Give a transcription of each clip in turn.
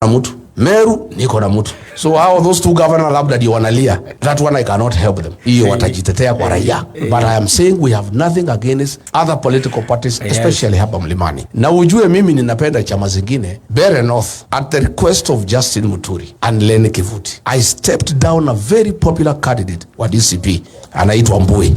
Na mtu Meru niko na mtu, so hao those two governor labda ndio wanalia. That one I cannot help them, hiyo watajitetea kwa raia, but I am saying we have nothing against other political parties, especially hapa mlimani. Na ujue mimi ninapenda chama zingine. Mbeere North, at the request of Justin Muturi and Lenny Kivuti, I stepped down a very popular candidate wa DCP anaitwa Mbui.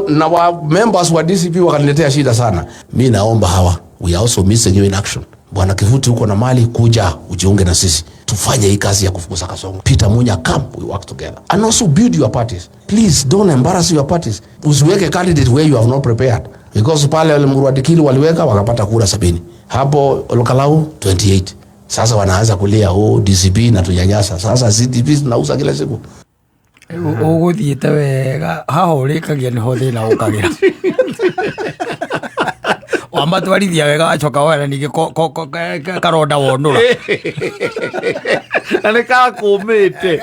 Na wa members wa DCP wakaniletea shida sana. Mi naomba hawa, we are also missing you in action. Bwana Kivuti, uko na mali, kuja ujiunge na sisi tufanye hii kazi ya kufukuza Kasongo. Peter Munya, come we work together and also build your parties. Please don't embarrass your parties. Usiweke candidate where you have not prepared, because pale Emurua Dikirr waliweka wakapata kura 70, hapo Ol Kalou 28. Sasa wanaanza kulia, "Oh, DCP na tunyanyasa." Sasa CDP tunauza kila siku. Ũgũthiĩte wega haha ũrĩkagia nĩho thĩna ũkagĩra wamatwarithia wega wacoka wona ningĩ karonda wonũra. Na nä karakåmä te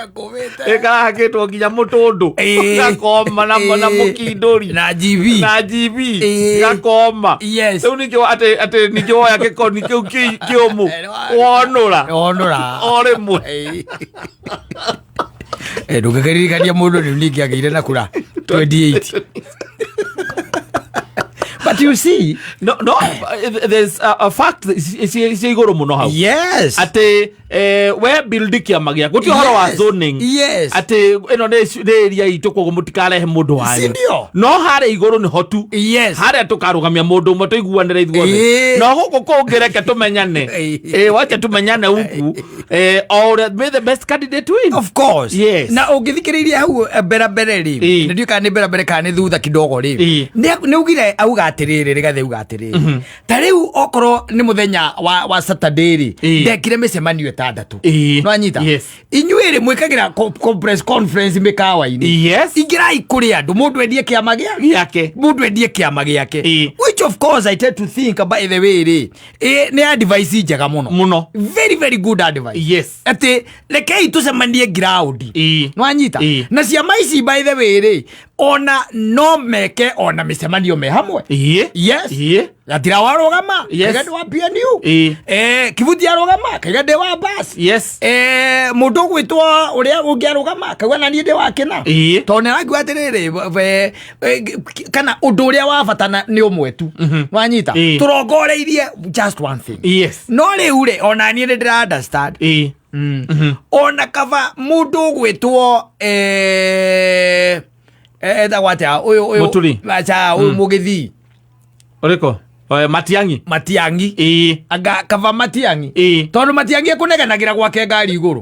ä karahakĩtwo nginya må tå ndå gakoma na må kindå na GB na GB gakoma. Rĩu ningĩ atĩ ningĩ woya gĩkoni kĩu kĩũmũ wonũra. Wonũra. O rĩmwe. Ndũngĩkĩririkania mũndũ rĩu ningĩ agĩire na kura 28, but you see, No, there's a fact cia igũrũ mũno hau atĩ we build kĩama gĩaku, gũtirĩ ũhoro wa zoning atĩ ĩno nĩ area itũ, koguo mũtikarehe mũndũ wanyu. Si ndio? No harĩa igũrũ nĩho tu harĩa tũkarũgamia mũndũ ũmwe tũiguanĩre ithuothe. No gũkũ kũngĩ reke tũmenyane. Wacha tũmenyane huku, o ũrĩa may the best candidate win. Of course. Na ũngĩthikĩrĩria hau mbere mbere rĩ, nĩ ndiũĩ kana nĩ mbere mbere kana nĩ thutha kidogo rĩ, nĩ augire auga atĩrĩrĩ, rĩgathĩ auga atĩrĩrĩ, ta rĩu okorwo nĩ mũthenya wa Saturday rĩ, ndekire mĩcemanio 6. Nĩwanyita? Yes. Inyuĩ rĩ mwĩkagĩra press conference mĩkawa-inĩ. Ingĩrai kũrĩ andũ, mũndũ endie kĩama gĩa gĩake. Mũndũ endie kĩama gĩake, which of course I tend to think, by the way rĩ, nĩ advice njega mũno. Mũno. Very, very good advice atĩ rekei tũcemanie ground. Nwanyita? Na ciama ici, by the way rĩ, ona no meke ona mĩcemanio me hamwe. Gatira warũgama, kaiga ndĩ wa PNU. Kivuti arũgama, kaiga ndĩ wa bas. Mũndũ ũgwĩtwo ũrĩa ũngĩ arũgama, kauga na niĩ ndĩ wa kĩna. Tondũ nĩ arakiuga atĩrĩrĩ, kana ũndũ ũrĩa wa bata nĩ ũmwe tu. Wanyita? Tũrongoreirie just one thing. No rĩu rĩ, ona niĩ nĩ ndĩra understand. Ona kaba mũndũ ũgwĩtwo etagwo atĩa ũyũ? Mũturi. Aca, ũyũ Mũgĩthii. Ũrĩkũ? Matiang'i. Matiang'i. Anga kaba Matiang'i, tondũ Matiang'i ekũnegenagĩra gwake ngari igũrũ.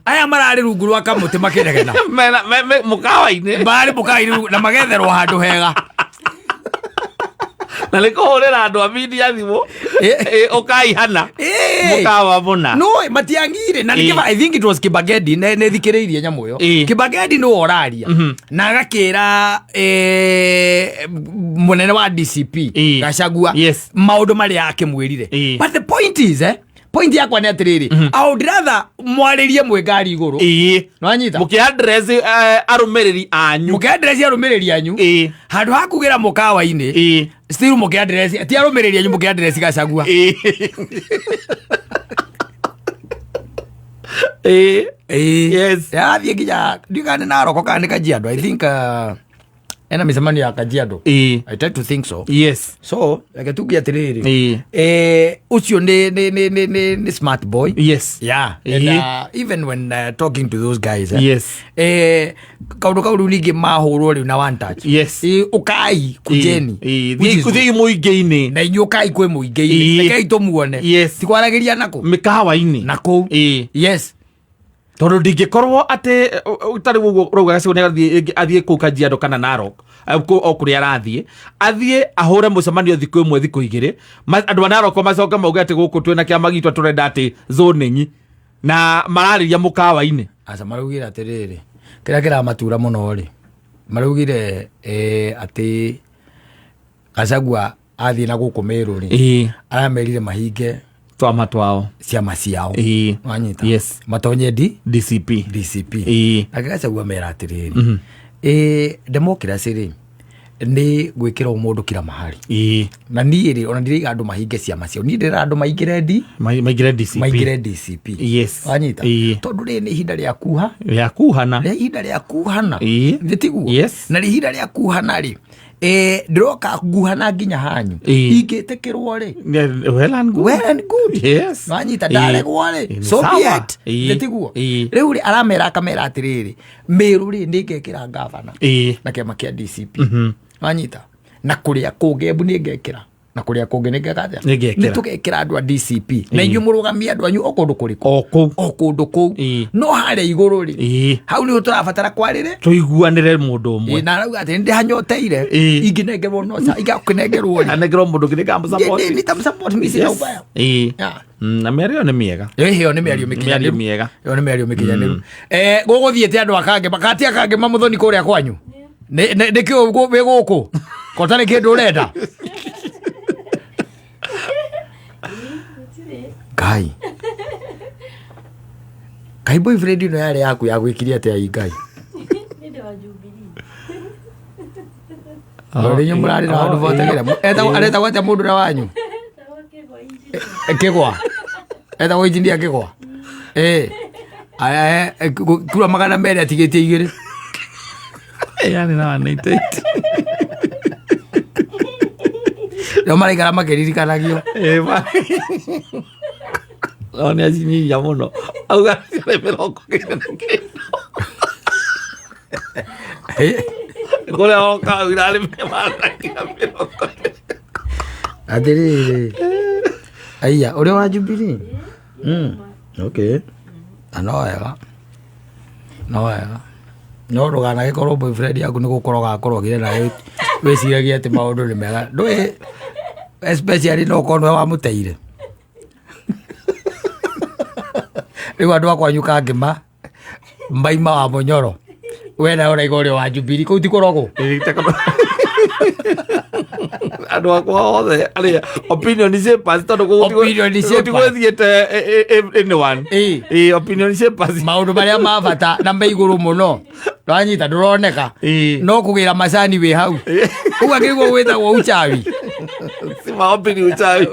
Aya mararĩ rungu rwa kamũtĩ makĩnegena. Mena mũkawa-inĩ. Marĩ mũkawa-inĩ na magetherwo handũ hega. Na nĩ kũhũrĩra andũ a media thimũ. Ũkaihana mũkawa mũna. No Matiang'i rĩ na nĩ I think it was Kibagedi nĩ thikĩrĩirie nyamũ ĩyo. Kibagedi nĩwe ũraria na agakĩra mũnene wa DCP Gachagua maũndũ marĩa akĩmwĩrire. But the point is, point yakwa nĩ atĩrĩrĩ, I would rather mwarĩrie mwĩ ngari igũrũ. Nĩwanyita? Mũkĩ-address arũmĩrĩri anyu. Mũkĩ-address arũmĩrĩri anyu handũ ha kugĩra mũkawa-inĩ. Still mũkĩ-address ti arũmĩrĩri anyu, mũkĩ-address Gachagua. Yathiĩ nginya ndiũĩ kana nĩ Naroko kana nĩ Kajiado. I think ena mĩcemanio ya Kajiado. I tend to think so. So reke tuge atĩrĩrĩ, ũcio nĩ smart boy. Yeah, and even when talking to those guys, kaũndũ kau rĩu ningĩ mahũrwo rĩu na one touch. Ũkai kujeni. Which is good. Thiĩi mũingĩ-inĩ. Na inyuĩ ũkai kwĩ mũingĩ-inĩ. Rekei tũmuone. Ti kwaragĩria nakũ mĩkawa-inĩ. Nakũu. Tondũ ndingĩkorwo atĩ tarĩ ũguo ũrauga Gachagua nĩ athiĩ kũu Kajiado kana Narok, o kũrĩa arathiĩ, athiĩ ahũre mũcemanio thikũ 1, thikũ 2, andũ a Narok macoke mauge atĩ gũkũ twĩna kĩama gitũ tũrenda atĩ zoning na mararĩria mũkawa-inĩ. Aca, maraugire atĩrĩrĩ, kĩrĩa kĩramatura mũno rĩ, maraugire atĩ Gachagua athiĩ na gũkũ Meru rĩ, aramerire mahinge twama twao, ciama ciao. Wanyita? Yes. Matonye D DCP. DCP. Nake Gachagua mera atĩrĩrĩ, democracy rĩ, Nĩ gwĩkĩra mũndũ kila mahali. Na niĩ rĩ, ona ndiraiga andũ mahinge ciama ciao, niĩ ndĩrera andũ maingĩre D Maingĩre DCP. Maingĩre DCP. Wanyita? Tondũ rĩrĩ nĩ ihinda rĩa kuha. Rĩa kuhana. Rĩa ihinda rĩa kuhana. Nĩ tiguo? Yes. Na rĩ ihinda rĩa kuhana rĩ, ndĩroka nguhana nginya hanyu. Ingĩtĩkĩrwo rĩ, Well and good. Well and good. Wanyita? Ndaregwo rĩ, so be Sawa. it. Nĩ tiguo? Rĩu rĩ, aramera akamera atĩrĩrĩ, Mĩrũ rĩ, nĩ ngekĩra ngavana na kĩama kĩa DCP. Wanyita? Na kũrĩa kũngĩ, Embu nĩ ngekĩra, na kũrĩa kũngĩ nĩ ngeka atĩa? Nĩ ngekĩra. Nĩ tũgekĩra andũ a DCP na inyuĩ mũrũgamie andũ anyu o kũndũ kũrĩkũ? O kũu. O kũndũ kũu. No harĩa igũrũ rĩ, hau nĩho tũrabatara kwarĩre. Tũiguanĩre mũndũ ũmwe. Na arauga atĩ nĩndĩhanyoteire. Ingĩnengerwo no ingakũnengerwo rĩ, Anengerwo mũndũ ũngĩ nĩngamũsupport. Nitamsupport mimi, sina ubaya. Yeah. Na mĩario ĩyo nĩ mĩega. Ĩyo nĩ mĩario mĩkinyanĩru. Mĩario mĩega. Ĩyo nĩ mĩario mĩkinyanĩru. Gũgũthiĩte andũ akange makati akange mamũthoni kũrĩa kwanyu. Nĩkĩ wĩ gũkũ kotarĩ kĩndũ ũrenda? Ngai, Ngai, boyfriend ĩno yarĩ yaku yagwĩkirie atĩa? Ĩ Ngai. Nĩ wa Jubilee. Rĩu inyuĩ mũrarĩ na handũ botegera. Aretagwo atĩa mũndũ ũrĩa wanyu? Etagwo Kĩgwa engineer. Kĩgwa, etagwo injinia Kĩgwa. Aya, kura 200 atigĩtie igĩrĩ. Yarĩ na 188. Nĩo maraikara makĩririkanagio. No nĩ acinyinya mũno, auga ciarĩ 99. Kũrĩa oka irarĩ 190. Atĩrĩrĩ, aiya, ũrĩa wa Jubilee. Okay, na no wega, no wega, no ndũkanagĩkorwo boyfriend yaku nĩ gũkorwo gakorogire nawe wĩciragie atĩ maũndũ nĩ mega. Ndũĩ, especially no ũkorwo nĩwe wamũteire. Rĩu andũ akwanyu kangĩma maima wa mũnyoro, we nawe ũraiga ũrĩa wa Jubilee, kũu ti kũrogwo. Andũ akwa othe arĩa opinion shapers, tondũ Opinion shapers. gũtigũthiĩte anyone. Opinion shapers. Maũndũ marĩa ma bata na me igũrũ mũno, ndwanyita, ndũroneka. No kũgĩra macani wĩ hau ũguo akĩguo gwĩtagwo uchawi. Si maombi, ni uchawi.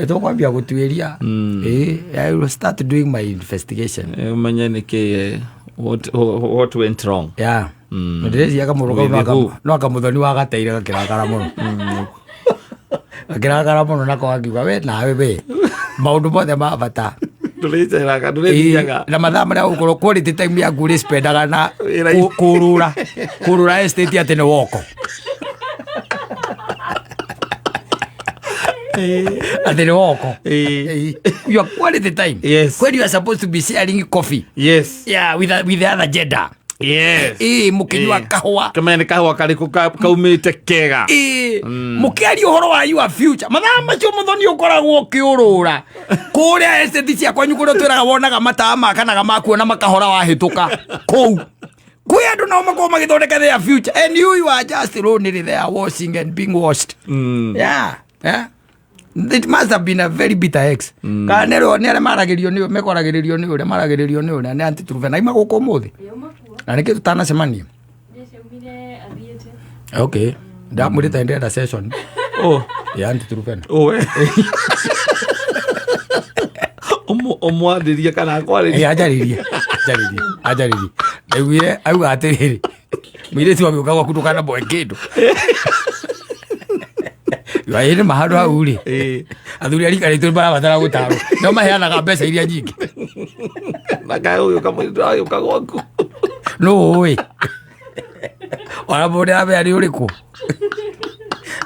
Tũkwambia gũtuĩria. I will start doing my investigation. Ũmenye nĩkĩ, what went wrong. Yeah. Ndĩreciria kamũndũ kau With who? no kamũthoni wagateire gakĩrakara mũno, gakĩrakara mũno, nako gakiuga, "We nawe, we maũndũ mothe ma bata." Ndũrĩceraga, ndũrĩthiaga. Na mathaa marĩa ũgũkorwo quality time yaku ũrĩspendaga na Wĩra-inĩ. kũrũra estate atĩ nĩ woko, atĩ nĩ woko. Your quality time when you are supposed to be sharing coffee yeah, with the other gender, mũkĩnyua kahũa. Kĩmenya nĩ kahũa karĩkũ kaumĩte kega. Mũkĩaria ũhoro wa your future, mathaa macio mũthoni ũkoragwo ũkĩũrũra kũrĩa estate cia kwanyu, kũrĩa twĩraga wonaga mataa makanaga makuona makahora wahĩtũka kũu kwĩ andũ nao makorwo magĩthondeka their future, and you are just lonely there, washing and being washed. Yeah. It must have been a very bitter ex. Kana nĩ nĩ arĩa maragĩrio nĩ mekwaragĩrĩrio nĩ ũrĩa maragĩrĩrio nĩ ũrĩa nĩ anti Truphena ima gũkũ ũmũthĩ. Yauma kuo. Na nĩkĩ tũtanacemania? Nĩciaumire athiĩte. Okay, ndamwĩrĩte ndĩrenda session Oh, ya anti Truphena. Oh, we. Ũmwarĩrie kana akwarĩrie? Anjarĩrie, anjarĩrie, anjarĩrie. Ndaiguire auga atĩrĩrĩ, mũirĩtu agĩũka gwaku ndũkanamũhe kĩndũ. Ĩ nĩ handũ hau rĩ, athuri a rika ritũ nĩ marabatara gũtarwo, no maheanaga mbeca iria nyingĩ. Na kaĩ ũgĩũka mũirĩtu agĩũka gwaku. Nũ ũĩ ona mũndũ aramenya nĩ ũrĩkũ?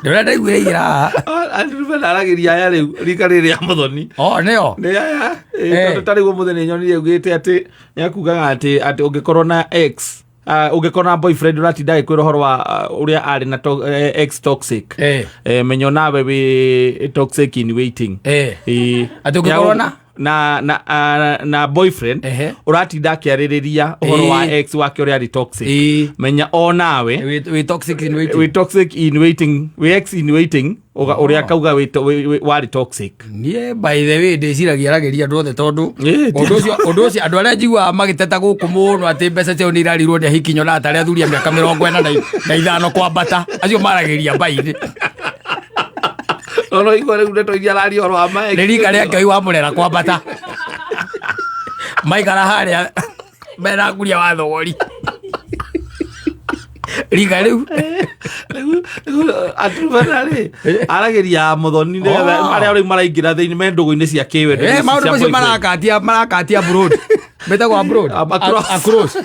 Ndĩrĩa ndaiguire igĩra haha. Anti Truphena aragĩria aya rĩu rika rĩrĩ rĩa mũthoni. O nĩo. Nĩ aya. Tondũ ta rĩu ũmũthĩ nĩ nyonire augĩte atĩ nĩ akugaga atĩ ũngĩkorwo na ex, ũngĩkorwo na boyfriend ũratinda agĩkwĩra ũhoro wa ũrĩa arĩ na ex toxic, menyo nawe wĩ toxic in waiting. Atĩ ũngĩkorwo na? na boyfriend ũratinda akĩarĩrĩria ũhoro wa ex wake ũrĩa arĩ toxic, menya o nawe wĩ toxic in waiting. Wĩ toxic in waiting, wĩ ex in waiting, ũrĩa kauga warĩ toxic. Niĩ by the way ndĩciragia aragĩria andũ othe tondũ ũndũ ũcio andũ arĩa njiguaga magĩteta gũkũ mũno atĩ mbeca ciao nĩ irarirwo nĩ ahiki, nyonaga tarĩ athuri a mĩaka 45 kwambata, acio maragĩria mbainĩ. No igua rĩu ndeto iria araria ũhoro wa ma ex. Nĩ rika rĩa Kĩoi wa Mũrera kwambata, maikara harĩa mena nguria wa thogori rika rĩu. Rĩu aturubana rĩ aragĩria Mũthoni nĩgetha arĩa rĩu maraingĩra thĩinĩ me ndũgũ-inĩ cia kĩwendo maũndũ cia macio boyfriend. Marakatia abroad, metagwo abroad. Across. Across.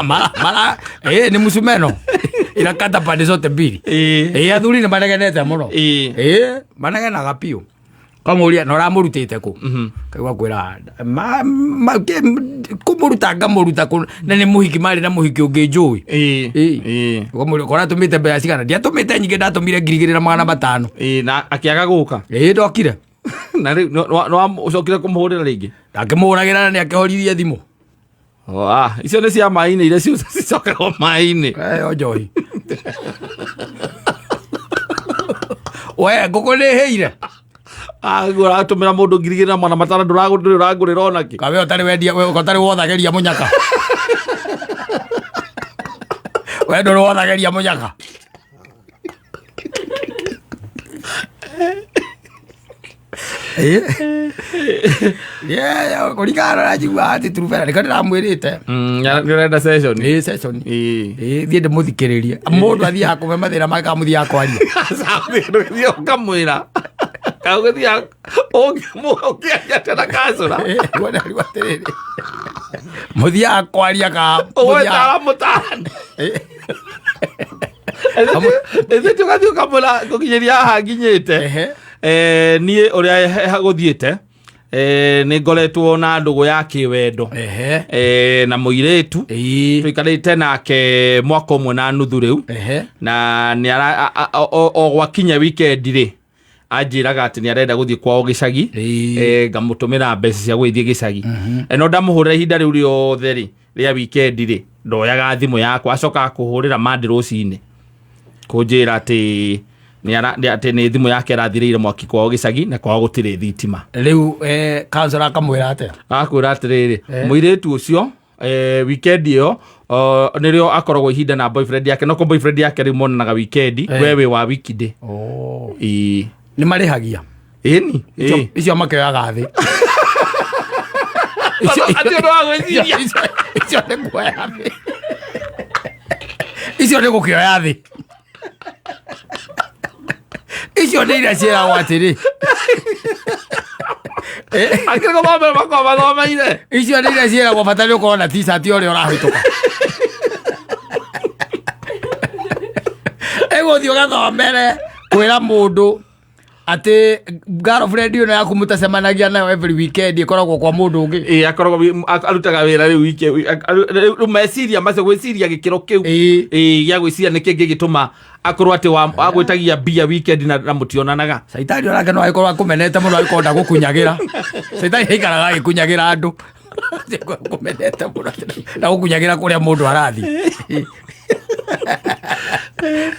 Mara nĩ msumeno inakata pande zote mbili. Athuri nĩ manegenete mũno. Manegenaga biũ, kamũria na ũramũrutĩte kũ, kaigua kwĩra kũmũruta ngamũruta kũ, na nĩ mũhiki marĩ na mũhiki ũngĩ njũĩ. Ũkamũria koratũmĩte mbeca cigana, ndiatũmĩte nyingĩ, ndatũmire 2500. Na akĩaga gũka. Ndokire. Na rĩu nĩwacokire kũmũhũrĩra rĩngĩ? Ndakĩmũhũragĩra na nĩ akĩhoririe thimũ. Oh, icio nĩ cia maĩ-inĩ iria cicokagwo maĩ-inĩ. Ĩyo njohi we ngũkũ nĩ hĩire. Ũratũmĩra mũndũ 2500 ndũragũrĩra ũrangũrĩra onakĩ. Kawe ũtarĩ wendia, we ũtarĩ wothageria mũnyaka, we ndũrĩ wothageria mũnyaka. Kũringana na njigua atĩ Turubena nĩkĩo ndĩramwĩrĩte. Nĩ ũrenda session? Ĩ session. Ĩ thiĩ ndĩmũthikĩrĩrie, mũndũ athiaga kũme mathĩna make kamũthiaga kwaria. Ndũgĩthiĩ ũkamwĩra kaũgĩthiĩ ũngĩaria atĩa na kacũra? Rĩu atĩrĩrĩ, mũthiaga kwaria ka ũgwetara mũtarani ĩthĩ ũgathiĩ ũkamwĩra gũkinyĩria haha nginyĩte. Niĩ ũrĩa gũthiĩte, nĩ ngoretwo na ndũgũ ya kĩwendo na mũirĩtu tũikarĩte nake mwaka ũmwe na nuthu rĩu, na nĩ o gwakinya weekend rĩ, anjĩraga atĩ nĩ arenda gũthiĩ kwao gĩcagi. Ngamũtũmĩra mbeca cia gũgĩthiĩ gĩcagi. No ndamũhũrĩra ihinda rĩu rĩothe rĩ rĩa weekend rĩ, ndoyaga thimũ yakwa, acokaga kũhũrĩra mandi rũcinĩ kũnjĩra atĩ atĩ nĩ thimũ yake ĩrathirĩire mwaki kwao gĩcagi na kwao gũtirĩ thitima. Rĩu kansora akamwĩra atĩa? Akwĩra atĩrĩrĩ, mũirĩtu ũcio weekend ĩyo nĩrĩo akoragwo ihinda na boyfriend yake, no ko boyfriend yake rĩu monanaga weekend. We wĩ wa weekday. Ĩĩ. Nĩ marĩhagia? Ĩni. Icio makĩoyaga thĩ. Atĩ ũndũ wa gwĩciria. Icio nĩ kuoya thĩ, icio nĩ gũkĩoya thĩ, icio nĩ iria ciĩragwo atĩrĩ. Akĩrĩ gũthomera makoragwo mathomeire. Icio nĩ iria ciĩragwo bata nĩ ũkorwo na t-shirt ũrĩa ũrahĩtũka, ĩgũthiĩ ũgathomere kwĩra mũndũ atĩ girlfriend ĩno yaku mũtacemanagia nayo every weekend ĩkoragwo kwa mũndũ ũngĩ. Ĩĩ, akoragwo arutaga wĩra rĩu wiki rĩu meciria macio gwĩciria gĩkĩro kĩu. Ĩĩ, gĩa gwĩciria nĩkĩ kĩngĩgĩtũma akorwo atĩ agwĩtagia mbia weekend na mũtionanaga. Caitani onake no agĩkorwo akũmenete mũno, agĩkorwo ndagũkunyagĩra. Caitani aikaraga agĩkunyagĩra andũ, kũmenete mũno ndagũkunyagĩra kũrĩa mũndũ arathiĩ.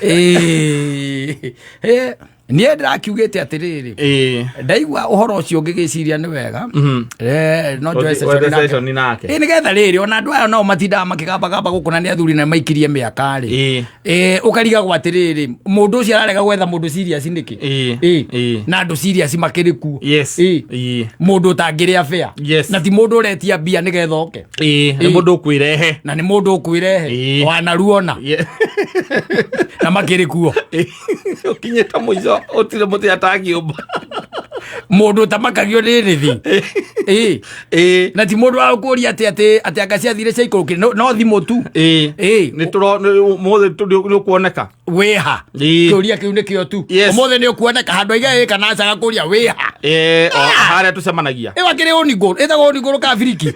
Ĩĩ. Ĩ, niĩ ndĩrakiugĩte atĩrĩrĩ, ndaigua ũhoro ũcio ngĩgĩciria nĩ wega. No njoe session Wethe nake. session nake. Ĩ, nĩgetha rĩrĩ ona andũ aya nao matindaga makĩgambagamba gũkũ na nĩ athuri na maikirie mĩaka rĩ. Ũkarigagwo atĩrĩrĩ, mũndũ ũcio ararega gwetha mũndũ serious nĩkĩ? Na andũ serious makĩrĩ kuo. Mũndũ ũtangĩrĩa bĩa. Na ti mũndũ ũretia mbia nĩgetha oke. Nĩ mũndũ ũkwĩrehe. Na nĩ mũndũ ũkwĩrehe. Wanaruona. Na makĩrĩ kuo. Ũkinyĩte mũico ũtirĩ mũtĩ atangĩũmba. Mũndũ ũtamakagio nĩ rĩthi. Na ti mũndũ wa gũkũria atĩ anga ciathire ciaikũrũkire, no thimũ tu. Nĩ tũro mũthĩ nĩ ũkuoneka. Wĩha? Kĩũria kĩu nĩkĩo tu. Ũmũthĩ nĩ ũkuoneka handũ aiga ĩ kana aca gakũria wĩha? Ĩĩ, o harĩa tũcemanagia. Ĩyo akĩrĩ ũnigũrũ, ĩtagwo ũnigũrũ ka biriki.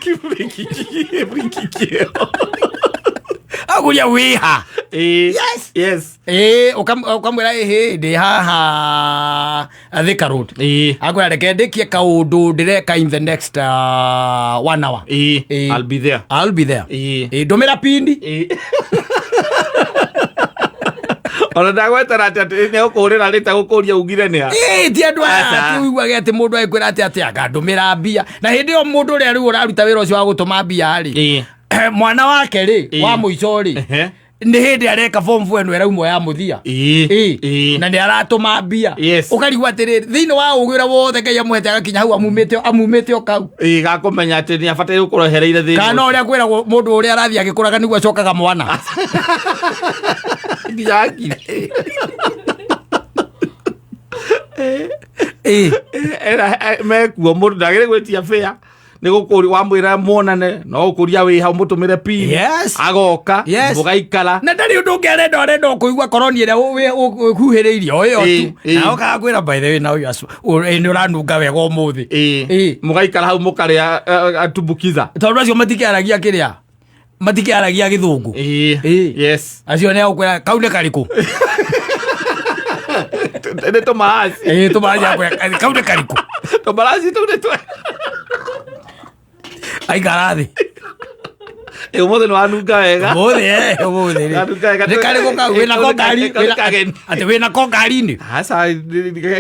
Biriki kĩo. Agũria wĩha. Yes. Yes. Ĩĩ, ũkamwĩra ĩhĩ ndĩ haha Thika Road. Akwĩra reke ndĩkie kaũndũ ndĩreka in the next 1 hour. Ĩĩ. I'll be there. I'll be there. Ĩĩ. Ĩĩ, ndũmĩra pindi. Ĩĩ. Ona ndagwetera atĩ atĩ nĩ egũkũhũrĩra rĩta gũkũria ugire nĩ a. Ĩĩ, ti andũ aya Aca. atĩ ũiguage atĩ mũndũ agĩkwĩra atĩ atĩ anga ndũmĩra mbia na hĩndĩ ĩyo mũndũ ũrĩa rĩu ũraruta wĩra ũcio wa gũtũma mbia rĩ, mwana wake rĩ, wa mũico rĩ, nĩ hĩndĩ areka form 4 ĩno ĩraumwo ya mũthia. Ĩĩ. Ĩĩ. Na nĩ aratũma mbia. Yes. Ũkarigwo atĩrĩrĩ, thĩinĩ wa ũgĩ ũrĩa wothe Ngai amũhete agakinya hau amumĩte o kau. Ĩĩ, gakũmenya atĩ nĩ abataire gũkorwo ehereire thĩna. Kana ũrĩa kwĩragwo mũndũ ũrĩa arathiĩ agĩkũraga nĩguo acokaga mwana. Nginya akiri. Ĩĩ. Mekuo mũndũ ndagĩrĩ gwĩtia bĩa nĩ gũkũria wamwĩra muonane no gũkũria wĩ hau mũtũmĩre pin. Yes. Agoka. Yes. Mũgaikara. Na ndarĩ ũndũ ũngĩ arenda o kũigua koroni ĩrĩa ũhuhĩrĩirie o ĩyo Ĩĩ, tu. ĩĩ. Na okaga kwĩra by the way now you are nĩ ũranunga wega ũmũthĩ. Ĩĩ. Ĩĩ. Mũgaikara hau mũkarĩa tumbukiza. Tondũ acio matikĩaragia kĩrĩa, matikĩaragia gĩthũngũ. Ĩĩ. Ĩĩ. Yes. Acio nĩ agũkwĩra kau nĩ karĩkũ. Nĩ tũmaraci. Ĩĩ, tũmaraci akwĩra kau nĩ karĩkũ. Tũmaraci tũu nĩ twe. Aikara thĩ. Ĩĩ, ũmũthĩ nĩ wanunga wega. Ũmũthĩ, ũmũthĩ rĩ. Wanunga wega. Nĩ karĩkũ kau wĩna ko ngari, Kau nĩ kageni. atĩ wĩna ko ngari-inĩ. Aca,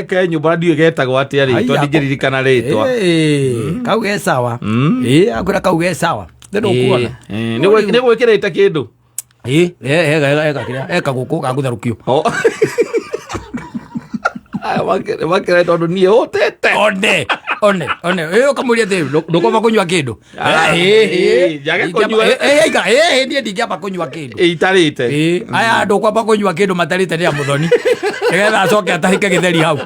ke nyũmba ndiũĩ getagwo atĩa rĩtwa, Ai, ndingĩririkana rĩtwa. Ĩĩ, kau ge sawa. Ĩĩ, akwĩra kau ge sawa. Nĩ ndũkuona. Ĩĩ, nĩ gwĩkĩrĩte kĩndũ. Ĩĩ, ega kĩrĩa, eka gũkũ gagũtherũkio. Aya, makĩre tondũ niĩ hũtĩte. One, one, one. Ĩĩ, ũkamũria atĩ ndũkwamba kũnyua kĩndũ. Ah, Ĩĩ, ĩĩ, njage kũnyua. Ĩĩ, aikara, ĩĩ, niĩ ndingĩamba kũnyua kĩndũ. Ĩĩ, itarĩte. Ĩĩ, aya andũ kwamba kũnyua kĩndũ matarĩte nĩ a mũthoni. Nĩgetha acoke atahĩke gĩtheri hau.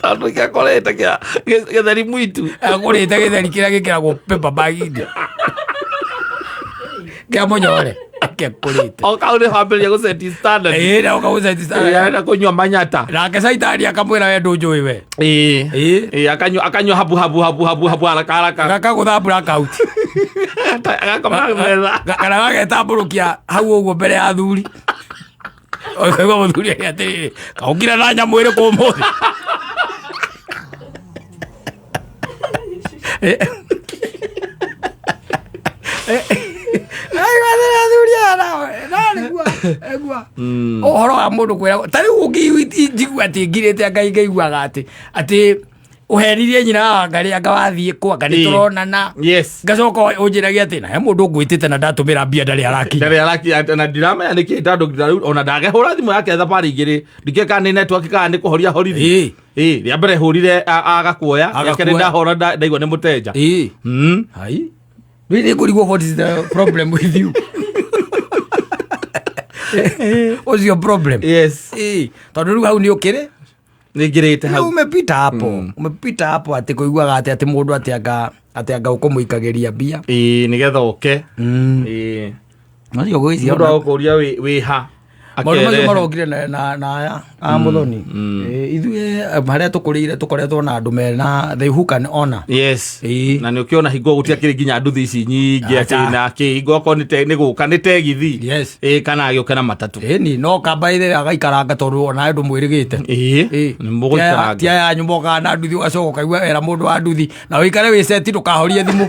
Tondũ kĩakorete kĩa gĩtheri mwitu. Agũrĩte gĩtheri kĩrĩa gĩkĩragwo paper bag-inĩ. Kĩa mũnyore. Akĩkũrĩte. O kau nĩ wambĩrĩria gũseti standard. Ĩĩ, na ũkagũceti Ĩĩ, standard. arenda kũnyua manyata. Nake caitani akamwĩra we ndũnjũĩ we. Ĩĩ. Ĩĩ. Ĩĩ, akanyua habu habu habu habu habu haraka haraka. Gakagũtha blackout. Agakoma metha. Kana gagetambũrũkia hau ũguo mbere ya athuri. Ũkaigua mũthuri akĩra atĩrĩrĩ, kaũkire na nyamũ ĩrĩkũ ũmũthĩ? Aigua atĩrĩ athuri aya nao, no nĩguo, nĩguo. Ũhoro wa mũndũ kwĩra ta rĩu ũngĩnjigua atĩ ngirĩte anga ngaiguaga atĩ ũhenirie nyina wa ngarĩ anga wathiĩ kũ anga nĩ Ĩĩ. tũronana. Yes. Ngacoka ũnjĩrage atĩ na he mũndũ ngwĩtĩte na ndatũmĩra mbia ndarĩ arakinya. Ndarĩ arakinya na ndiramenya nĩkĩ tondũ ona ndagehũra thimũ yake thabarĩ igĩrĩ ndikĩũĩ kana nĩ network kana nĩ kũhoria horirie. Ĩĩ. Ĩĩ, rĩa mbere hũrire agakuoya, rĩa kerĩ Agakuoya. ndahũra ndaigua nĩ mũteja. Ĩĩ. Hai. Rĩu nĩ ngũrigwo what is the problem with you? What's your problem? Yes. Ĩĩ, tondũ rĩu hau nĩ ũkĩrĩ? Nĩ ngĩrĩte Rĩu hau. umepita hapo. Umepita hapo atĩ kũiguaga atĩ mũndũ atĩ anga ũkũmũikagĩria mbia. Ĩĩ, nĩgetha ũke. Ĩĩ. Macio ngwĩciria Mũndũ agũkũria wĩ ha. Maũndũ macio Akerehe. marokire na aya a mũthoni. Ĩĩ, ithuĩ harĩa tũkũrĩire tũkoretwo na andũ mena they who can honor. Yes. Ĩĩ. Na nĩ ũkĩona hingo gũtiakĩrĩ nginya nduthi ici nyingĩ Aca. atĩ na kĩ hingo okorwo nĩ gũka nĩ tegithi. Yes. Ĩĩ, kana agĩũke na matatũ. Ĩni no kamba ithe agaikaranga tondũ ona ndũmwĩrĩgĩte. Ĩĩ. Ĩĩ. Nĩ mũgũikaranga. Ti aya anyu mokaga na nduthi ũgacoka ũkaigua wera mũndũ wa nduthi na ũikare wĩ seti ndũkahorie thimũ.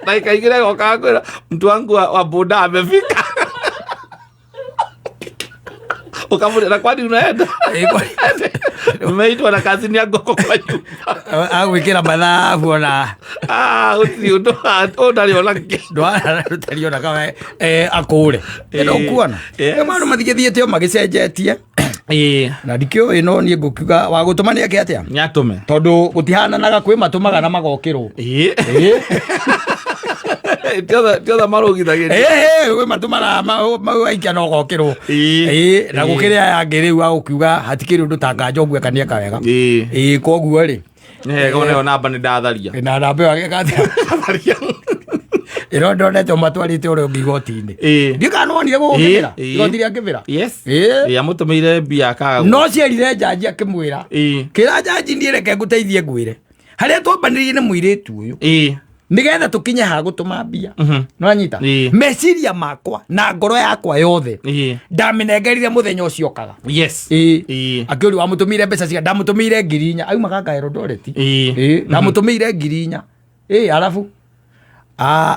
Dakika igĩrĩ agoka akwĩra mtu wangu wa boda amefika. Ukamwambia na kwani unaenda? Ĩĩ, Nimeitwa na kazini ya ngoko kwa nyumba. Agwĩkĩra mathabu ona Ah, gũtirĩ ũndũ ũndarĩ ona kĩ. ndwarĩ ona kama akũre. Ĩĩ. Ndũkuona. Yes. Maũndũ matigĩthiĩte o magĩcenjetie. Ĩĩ. Na ndikĩũĩ no niĩ ngũkiuga wa gũtũma nĩ eke atĩa? Nĩ atũme. Tondũ gũtihananaga kwĩ matũmaga na magokĩrwo. Ĩĩ. Ĩĩ. Ti othe marũgithagĩria. Ĩĩ, kwĩ matũmaga aikia na ũgokĩrwo. Ĩĩ. Ĩĩ, na Ĩĩ. gũkĩrĩ aya angĩ rĩu agũkiuga hatikĩrĩ ũndũ ta nganja ũguo eka nĩeka wega. Ĩĩ. Ĩĩ, koguo rĩ. Nĩ wega ona ĩyo namba nĩ ndatharia. Na namba ĩyo agĩka atĩa? Ndatharia. Ĩro ndonete ũmatwarĩte ũrĩa ũngĩ igoti-inĩ. Ĩĩ. Ndiũĩ kana nĩwonire gũkũ Kĩbĩra? Ĩĩ. Igoti rĩa Kĩbĩra? Yes. Ĩĩ. Ĩĩ, amũtũmĩire mbia akaga. No cierire njanji akĩmwĩra. Ĩĩ. Kĩra njanji niĩ reke ngũteithie ngwĩre. Harĩa twambanĩrĩrie na mũirĩtu ũyũ. Ĩĩ. Nigetha tukinye ha gutuma mbia. Nwanyita? Ĩĩ. Meciria makwa na ngoro yakwa yothe Ĩĩ. ndamĩnengerire mũthenya ũcio okaga. Yes. Ĩĩ. Ĩĩ. Akĩũria wamũtũmĩire mbeca ciga, ndamũtũmĩire 4,000, auma gaka Eldoret. Ĩĩ. Ĩĩ, ndamũtũmĩire 4,000. Ĩĩ, arabu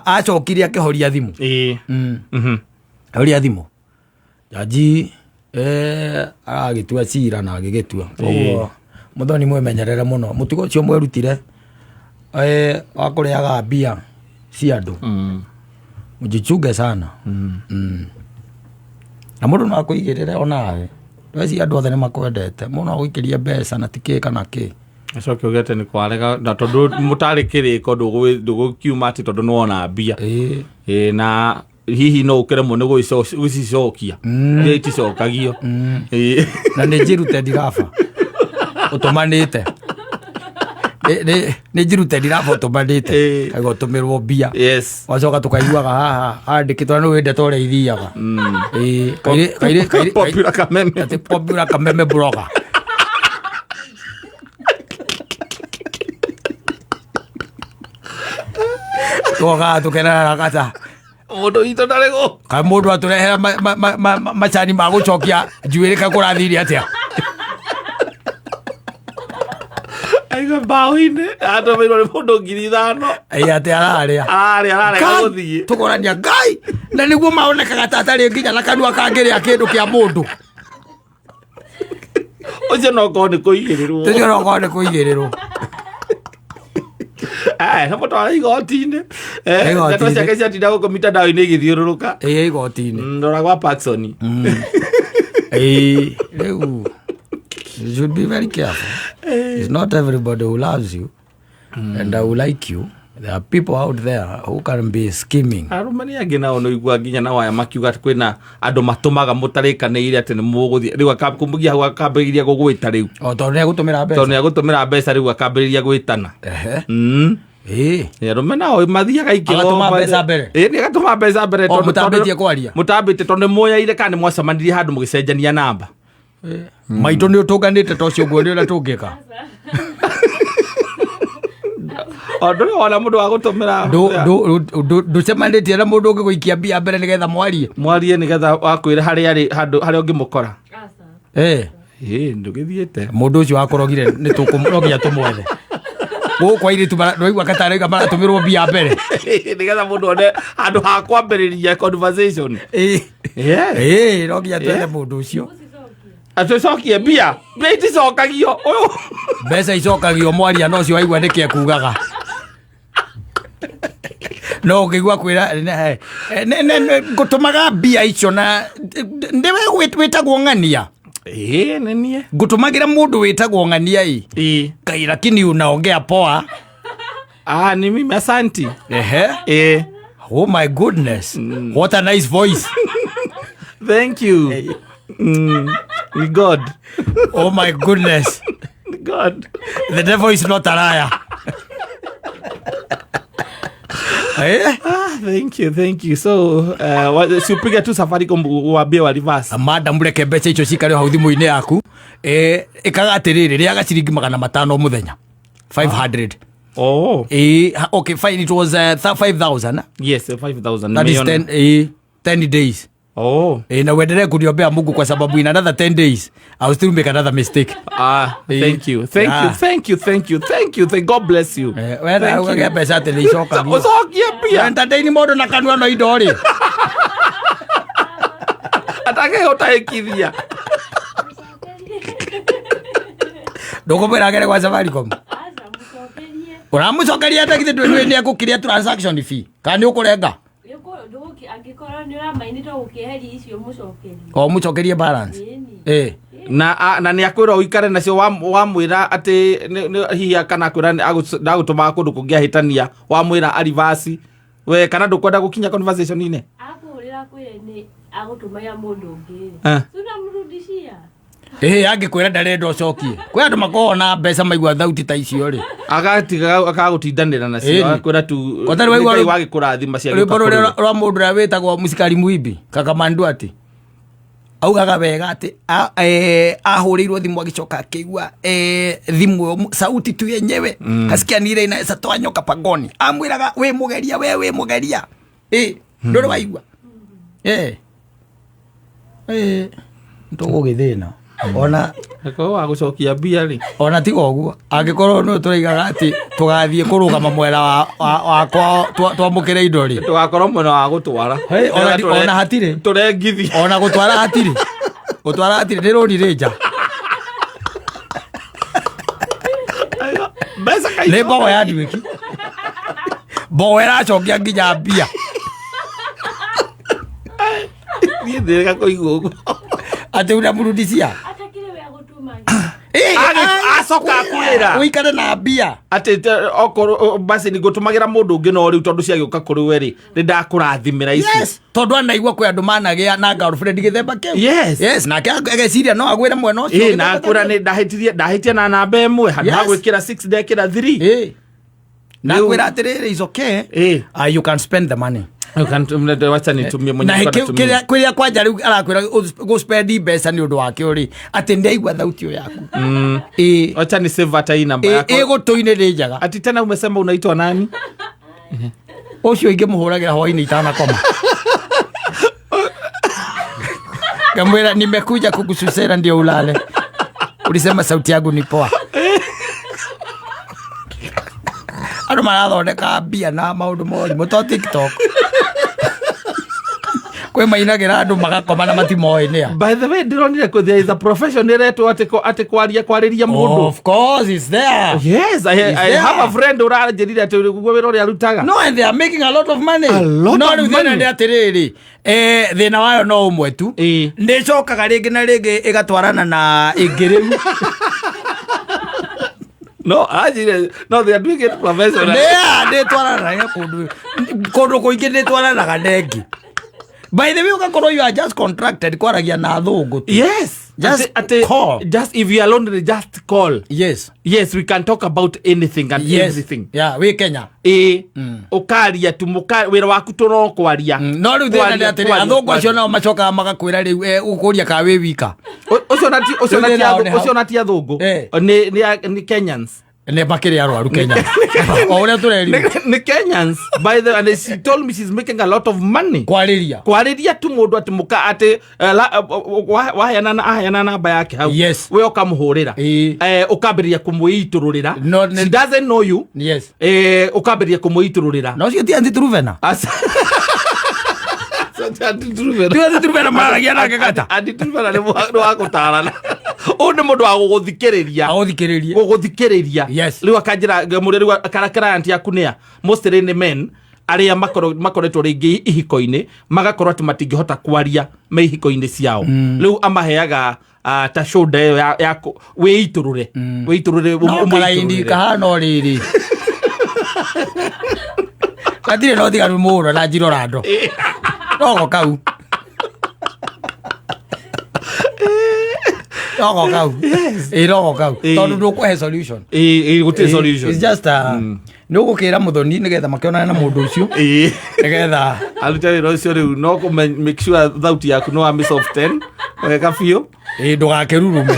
acokire akĩhoria thimũ. Ĩĩ. Horia thimũ, jaji aragĩtua cira na agĩgĩtua. Koguo mũthoni, mwĩmenyerere mũno mũtugo ũcio mwerutire wa kũrĩaga mbia cia andũ. Mjichunge sana. Na mũndũ no akũigĩrĩre onawe, ndweci andũ othe nĩ makwendete, mũndũ no agũikĩrie mbeca na ti kĩ kana kĩ. Acoke ũgete nĩ kwarega na tondũ mũtarĩ kĩrĩko ndũgũkiuma atĩ tondũ nĩwona mbia. Ĩĩ. Ĩĩ, na hihi no ũkĩremwo nĩ gũcicokia, mbia iticokagio. Ĩĩ. Na nĩ njirute ndiraba ũtũmanĩte. Nĩ njirute ndiraba ũtũmanĩte. Ĩĩ. Kaigua ũtũmĩrwo mbia. Yes. Wacoka tũkaiguaga haha handĩkĩtwo na nĩ ndeto ũrĩa ithiaga. Ĩĩ, Popular Kameme. Atĩ popular Kameme blogger. Twokaga tũkenana kata. Mũndũ witũ ndarĩ gũkũ. Kaĩ mũndũ atũrehera macani ma gũcokia njuĩrĩ, kaĩ kũrathire atĩa? Aiga mbaũ-inĩ atũmĩirwo nĩ mũndũ 5,000. Ĩĩ, atĩ ararĩa. Ararĩa, ararega Ngai, gũthiĩ. Tũkorania Ngai na nĩguo maonekaga ta atarĩ nginya na kanua kangĩrĩa kĩndũ kĩa mũndũ. Ũcio no korwo nĩ kũigĩrĩrwo. Tũcio no korwo nĩ kũigĩrĩrwo. Eh, mũtware igoti-inĩ. Eh, Igoti-inĩ. ndeto ciake ciatinda gũkũ mitandao-inĩ igĩthiũrũrũka. Ĩĩ, igoti-inĩ. Rora gwa Parkson. Ĩĩ, rĩu you should be very careful. It's not everybody who loves you and who like you. There are people out there who can be scheming. Arũme nĩ angĩ nao nĩ igua nginya na waya makiuga atĩ kwĩna andũ matũmaga mũtarĩkanĩire atĩ nĩ mũgũthiĩ rĩu akamũgia hau akambĩrĩria gũgwĩta rĩu. O tondũ nĩ egũtũmĩra Tondũ mbeca. nĩ agũtũmĩra mbeca rĩu akambĩrĩria gwĩtana. Ehe. Ĩĩ. Nĩ arũme nao mathiaga ikĩro. Agatũma mbeca mbere? Ĩĩ, nĩ agatũma mbeca mbere O, tondũ- mũtambĩtie tondũ- kwaria? Mũtambĩtie tondũ nĩ muoyaire kana nĩ mwacemanirie handũ mũgĩcenjania namba. Maitũ nĩ ũtũnganĩte ta ũcio ũguo nĩ ũrĩa tũngĩka. O ndũrĩ wona mũndũ wa gũtũmĩra. Ndũcemanĩtie na mũndũ ũngĩgũikia mbia mbere nĩgetha mwarie. Mwarie nĩgetha wakwĩra harĩa arĩ handũ harĩa ũngĩmũkora. Aca. Eh. Ĩĩ, ndũgĩthiĩte. Mũndũ ũcio wakũrogire nĩ no nginya tũmwethe gũkũ airĩtu ndwaigua kataraiga maratũmĩrwo mbia mbere. Nĩgetha mũndũ one handũ ha kwambĩrĩria conversation. Ĩĩ. Yeah. Ĩĩ, no nginya twethe mũndũ ũcio. Atũcokie mbia, mbia iticokagio ũyũ. Mbeca icokagio mwaria no ũcio waigua nĩkĩ ekugaga, no ũngĩigua kwĩra ngũtũmaga mbia icio na nĩwe wĩtagwo ng'ania. Ĩĩ, nĩ niĩ. Ngũtũmagĩra mũndũ wĩtagwo ng'ania ĩ. Ĩĩ. Ngai, lakini unaongea poa. Ah, ni mimi, asanti. Ehe. Ĩĩ. Oh my goodness, what a nice voice. Thank you. Ni God. Oh my goodness. Ni God. The devil is not a liar. Eh? Ah, thank you, thank you. So, si upige tu Safaricom uambie wa reverse. Madam, reke mbeca icio cikare hau thimũ-inĩ yaku. Ĩkaga atĩrĩrĩ, rĩaga ciringi 500 mũthenya, 500. Oh. Okay, fine, it was 5000. Yes, 5000. That is Nimeiona. 10, 10 days. Oh. Na uendelee kuniombea Mungu kwa sababu in another 10 days I will still make another mistake. Ah, thank you. Thank you. Thank you. Thank you. Thank you. Thank God bless you. Wetha Thank ugage you. mbeca atĩ nĩ icokagio. Ũcokie mbia. Entertain mũndũ na kanua no indo rĩ. Atakĩhũtahĩkithia. Ndũkũmwĩra agere gwa Safaricom. Aca, mũcokerie. Ũramũcokeria atĩa githĩ ndũĩ nĩ ekũkiria transaction fee kana nĩ ũkũrenga? Angĩkorwo nĩ ũramainĩte gũkĩeheria icio, mũcokerie. O mũcokerie balance. Ĩni. Na nĩ akwĩra ũikare nacio wamwĩra atĩ hihi kana akwĩra ndagũtũmaga kũndũ kũngĩ ahĩtania wamwĩra arivasi we kana ndũkwenda gũkinya conversation-inĩ. Akũhũrĩra kwĩre nĩ agũtũmĩra mũndũ ũngĩ. Eh. Tunamrudishia. Ĩĩ, angĩkwĩra ndarenda ũcokie, kwĩ andũ makoragwo na mbeca maigua thauti ta icio rĩ. Agatiga akagũtindanĩra nacio. Ĩni. Agakwĩra tu Kwa tarĩ waigua Nĩ Ngai wagĩkũrathima rwĩmbo ciagĩũka rũrĩa kũrĩ we. rwa mũndũ ũrĩa wĩtagwo mũcikari mũimbi kakamandu atĩ Augaga wega atĩ ahũrĩirwo thimũ agĩcoka akĩigua thimũ ĩyo sauti tu yenyewe, kasikia ni ile inaweza toa nyoka pangoni. Amwĩraga wĩ mũgeria, we wĩ mũgeria. Ĩ ndũrĩ waigua tũgũgĩthĩna ona. Akorwo wa gũcokia mbia rĩ. Ona tiga ũguo, angĩkorwo nĩ tũraigaga atĩ tũgathiĩ kũrũgama mwena wa kwao twamũkĩre indo rĩ. Tũgakorwo mwena wa gũtwara. Hey, ona hatirĩ. Tũrengithia. Ona gũtwara hatirĩ, gũtwara hatirĩ, nĩ rũri rĩ nja. Mbeca Nĩ kaingĩ. mbogo ya nduĩki, mbogo ĩracokia nginya mbia. Niĩ ndĩrega kũigua ũguo. Atĩ unamrudishia. Atakire we agũtũma. Acoka akwĩra. Ũikare na mbia. Atĩ okorwo basi nĩ ngũtũmagĩra mũndũ ũngĩ, no rĩu tondũ ciagĩũka kũrĩ we rĩ, nĩ ndakũrathimĩra ici. Yes, tondũ anaigua kwĩ andũ managĩa na girlfriend gĩthemba kĩu. Yes. Yes, nake ageciria no agwĩre mwena ũcio. Ĩ na akwĩra nĩ ndahĩtirie, ndahĩtia na namba ĩmwe handũ ha Yes. gwĩkĩra 6 ndekĩra 3. Ĩ na Rĩu- akwĩra atĩrĩrĩ, is okay. Ĩ. You can spend the money. Wacha nitumie mwenye Na nilikuwa kĩ- natumia. kĩrĩa kwanja rĩu arakwĩra gũspendi mbeca nĩ ũndũ wakĩo rĩ, atĩ ndaigua thauti ĩyo yaku. Ĩ. Wacha ni save hata hii namba Ĩ yako. gũtũ-inĩ nĩ njega. Ati tena umesema unaitwa nani? Ũcio ingĩmũhũragĩra hwainĩ itanakoma, ngamwĩra nimekuja kukususera ndio ulale, ulisema sauti yangu ni poa. Andũ marathondeka mbia na maũndũ morimũ to TikTok, kwĩ mainagĩra andũ magakoma na matimoĩ nĩa. By the way, ndĩronire kũ there is a profession ĩretwo atĩ kwaria kwarĩria mũndũ. Of course it's there. Yes, It's I there. have a friend ũranjĩrire atĩ guo wĩra ũrĩa arutaga. No, and they are making a lot of money. A lot No of rĩu thĩna money. nĩ atĩrĩrĩ, thĩna wayo no ũmwe tu. Ĩ. Nĩ ĩcokaga rĩngĩ na rĩngĩ ĩgatwarana na ĩngĩ rĩu. No, anjĩrire no they are doing it professionally. Nĩ ĩtwaranaga kũndũ kũndũ kũingĩ, nĩ ĩtwaranaga na ĩngĩ. By the way, ũgakorwo you are just contracted kwaragia na athũngũ tu. Yes. Just Atĩ call. Just if you are lonely, just call. Yes. Yes, we can talk about anything and everything. Yeah, wĩ Kenya. Ĩ ũkaria tu wĩra waku tu no kwaria. No rĩu thĩna nĩ Kwaria, atĩrĩ, kwaria, athũngũ acio kwaria. nao macokaga magakwĩra rĩu ũkũria kana wĩ wika. Ũcio na ti ũcio na Rĩu ti thĩna wao nĩ hau. ũcio na ti athũngũ. Eh. Nĩ Kenyans. Nĩ makĩrĩ arwaru Kenya o ũrĩa tũrerirwo. Nĩ Kenyans, by the, and she told me she's making a lot of money. Kwarĩria. Kwarĩria tu mũndũ atĩ mũka atĩ waheana aheana namba yake hau. Yes. We ũkamũhũrĩra. Ĩ. Ũkambĩrĩria kũmwĩitũrũrĩra. No, nĩ- She doesn't know you. Yes. Ũkambĩrĩria kũmwĩitũrũrĩra. Na ũcio ti antitruvena. Antitruvena. Ti antitruvena mararagia nake gata. Antitruvena nĩ wa gũtarana. Ũyũ nĩ mũndũ wa gũgũthikĩrĩria. Agũthikĩrĩrie. Gũgũthikĩrĩria. Yes. Rĩu akanjĩra ngamũria rĩu kana client yaku nĩa mostly nĩ men arĩa makoretwo rĩngĩ ihiko-inĩ magakorwo atĩ matingĩhota kwaria me ihiko-inĩ ciao, rĩu amaheaga ta shoulder ĩyo ya wĩitũrũre wĩitũrũre. No karaindi kahana o rĩrĩ gatirĩ na ũtiganu mũno na njirorando nogo kau, nogo kau, ĩ nogo kau. Ĩ. Tondũ ndũkũhe solution. Gũtirĩ solution. It's just a nĩ ũgũkĩra mũthoni nĩgetha makĩonane na mũndũ ũcio nĩgetha Arute wĩra ũcio rĩu no kũ make sure thauti yaku no wamĩ soften wega biũ. Ĩ ndũgakĩrurume.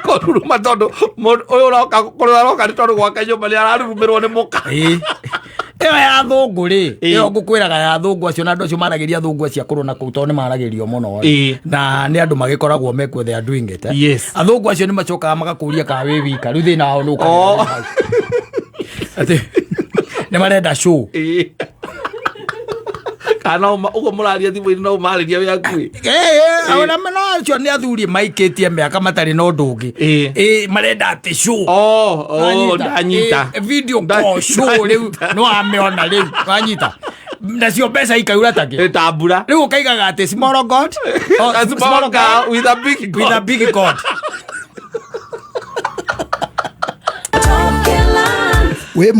Kũruruma tondũ mũndũ ũyũ ũroka kũrĩa aroka nĩ tondũ gwake nyũmba nĩ ararurumĩrwo nĩ mũka. Ĩ ĩyo ya thũngũ rĩ, Ĩ. ĩyo ngũkwĩraga ya thũngũ acio na andũ acio maragĩria thũngũ acio akũrũ na kũu tondũ nĩ maragĩrio mũno rĩ. Ĩ. Na nĩ andũ magĩkoragwo mekuo, they are doing it, eh. Yes. Athũngũ acio nĩ macokaga magakũria kana wĩ wika, rĩu thĩna wao nĩ Oh. ũkagĩra hau. Atĩ nĩ marenda show. Ĩ. Kana ũguo mũraria thimũ-inĩ no ũmarĩria wĩ hakuhĩ. Ona no acio nĩ athuri maikĩtie mĩaka matarĩ na ũndũ ũngĩ. Ĩ. Ĩ marenda atĩ show. Oh, Wanyita? ndanyita. Ĩ, video call show rĩu nĩ wamĩona rĩu wanyita nacio mbeca ikaura takĩ. Ĩ ta mbura. Rĩu ũkaigaga atĩ small god. Oh, A small girl with a big with a God. big god. Wĩ